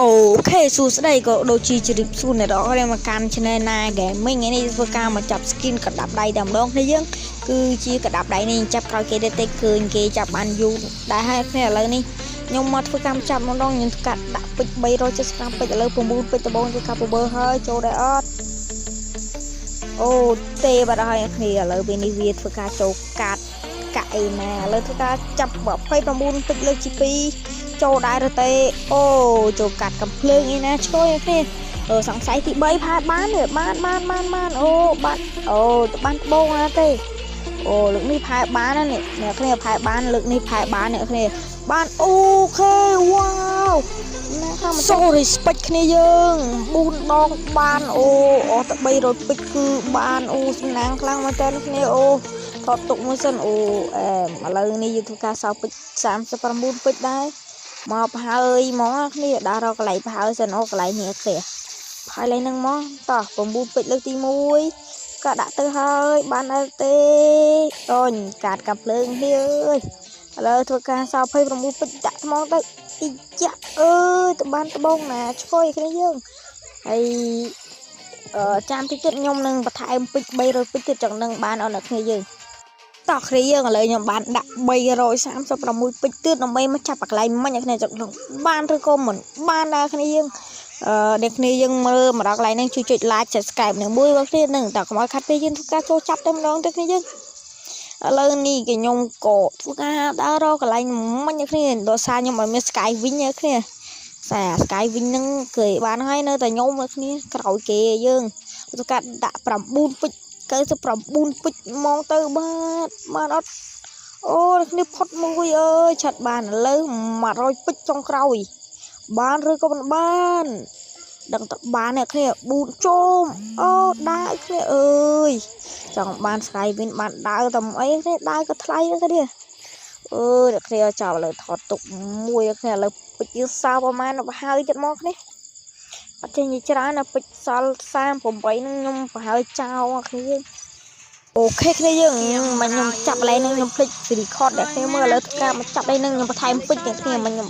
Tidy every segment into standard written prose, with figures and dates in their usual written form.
OK សួស្តីក៏ដូចជាជម្រាបសួរអ្នកនរគ្នាមកកាន់ Channel Na Gaming ថ្ងៃនេះធ្វើការមកចាប់ skin កដាប់ដៃតែម្ដងគ្នាយើងគឺជាកដាប់ដៃនេះចាប់ក្រោយគេទេឃើញគេចាប់បានយូរដែរហើយគ្នាឥឡូវនេះខ្ញុំមកធ្វើការចាប់ម្ដងខ្ញុំធ្វើការដាក់ពេជ្រ375ពេជ្រឥឡូវ9ពេជ្រដំបូងធ្វើការពើហើយចូលដែរអត់អូទេបាត់ហើយគ្នាឥឡូវពេលនេះវាធ្វើការចូលកាត់កាក់អីណាឥឡូវធ្វើការចាប់29ពេជ្រលើកទី2ចូលដែរឬទេអូចូលកាត់កំភ្លើងឯណាឆ្កយគ្នាអឺសង្ស័យទី3ផាតបានទេបានបានបានបានអូបានអូទៅបានត្បូងណាទេអូលើកនេះផែបានណានេះអ្នកគ្នាផែបានលើកនេះផែបានអ្នកគ្នាបាន OK វ៉ាវណាខាង so respect គ្នាយើង4ដងបានអូអស់តែ300ពេជ្រគឺបានអូសំណាងខ្លាំងមែនតើគ្នាអូថតទុកមួយសិនអូអែមឥឡូវនេះយើងធ្វើការសោពេជ្រ39ពេជ្រដែរមកប្រហើយហ្មងគ្នាដើររកកន្លែងប្រហើយសិនអូកន្លែងនេះគ្នាប្រហើយឡើងហ្នឹងមកតោះ9ពេជ្រលើកទី1ក៏ដាក់ទៅហើយបានអត់ទេតញកាត់កាប់ភ្លើងគ្នាអើយឥឡូវធ្វើការសោ29ពេជ្រដាក់ថ្មទៅអ៊ីចាក់អើយទៅបានត្បូងណាឆ្កយគ្នាយើងហើយអឺចាំតិចទៀតខ្ញុំនឹងបន្ថែមពេជ្រ300ពេជ្រទៀតចង់នឹងបានអត់អ្នកគ្នាយើងតោះគ្នាយើងឥឡូវខ្ញុំបានដាក់336ពេជ្រទៀតដើម្បីមកចាប់កន្លែងមិញអ្នកគ្នាចង់នឹងបានឬក៏មិនបានដែរគ្នាយើងអឺអ្នកគ្នាយើងមើលមកដល់កន្លែងហ្នឹងជួយចុច like subscribe នឹងមួយបងគ្នានឹងតើកុំឲ្យខាត់ពេលយើងធ្វើការចូលចាប់តែម្ដងទៅគ្នាយើងឥឡូវនេះគេខ្ញុំក៏ធ្វើការដើររកកន្លែងមិញអ្នកគ្នាដោយសារខ្ញុំឲ្យមាន sky វិញអ្នកគ្នាខ្សែ sky វិញហ្នឹងគេបានហើយនៅតែខ្ញុំអ្នកគ្នាក្រោយគេយើងធ្វើការដាក់9ពេជ្រ99ពេជ្រហ្មងទៅបាទបានអត់អូគ្នាផុតមួយអើយឆាត់បានឥឡូវ100ពេជ្រចុងក្រោយបានឬក៏មិនបានដឹងតែបានអ្នកគ្នាប៊ូនជុំអូដើរគ្នាអើយចង់បាន sky win បានដើរតែអីគ្នាដើរក៏ថ្លៃគ្នាអើយអ្នកគ្នាចាប់ឥឡូវថតទុកមួយអ្នកគ្នាឥឡូវពេជ្រយើងសល់ប្រហែលទៅហើយទៀតមកគ្នាអត់ចេញនិយាយច្រើនណាពេជ្រសល់38ហ្នឹងខ្ញុំប្រហើយចោលគ្នាOK គ្នាយើងមកខ្ញុំចាប់កន្លែងហ្នឹងខ្ញុំភ្លេច record អ្នកគ្នាមើលឥឡូវធ្វើការមកចាប់កន្លែងហ្នឹងខ្ញុំបន្ថែមពេជ្រអ្នកគ្នាមកខ្ញុំ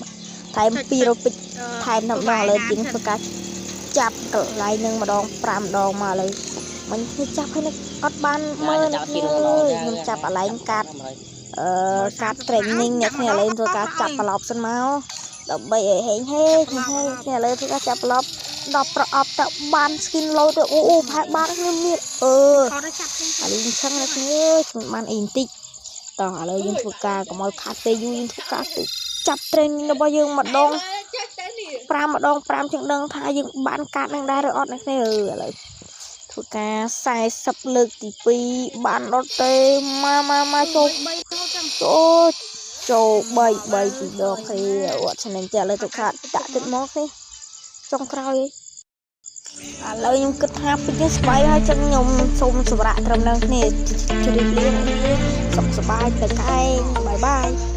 ថែម200ពេជ្រថែមតែម្ដងឥឡូវជាងធ្វើការចាប់កន្លែងហ្នឹងម្ដង5ដងមកឥឡូវមិញគ្នាចាប់ហើយអត់បានមើលអ្នកគ្នាខ្ញុំចាប់កន្លែងកាត់អឺកាត់ training អ្នកគ្នាឥឡូវធ្វើការចាប់ប្រឡប់សិនមកដើម្បីឲ្យហេងហេងហេងគ្នាឥឡូវធ្វើការចាប់ប្រឡប់10ប្រអប់ទៅបាន skin លោទៅអូអូផែបានគ្នាមានអឺអាលីងឆឹងអ្នកគ្នាខ្ញុំបានអីបន្តិចតោះឥឡូវយើងធ្វើការកុំឲ្យខាត់ពេលយូរយើងធ្វើការទៅចាប់ training របស់យើងម្ដង5ម្ដង5ជាងដឹងថាយើងបានកាត់នឹងដែរឬអត់អ្នកគ្នាអឺឥឡូវធ្វើការ40លើកទី2បានអត់ទេមកមកមកចូលចូលចូល3 3ពីរដងគ្នាអត់ឆ្នាំចាឥឡូវទៅខាត់ដាក់ទឹកមកគ្នាចុងក្រោយឥឡូវខ្ញុំគិតថាពេជ្រស្បៃហើយចឹងខ្ញុំសូមសម្រាប់ត្រឹមនឹងគ្នាជម្រាបលាសុខសប្បាយទៅកែង bye bye.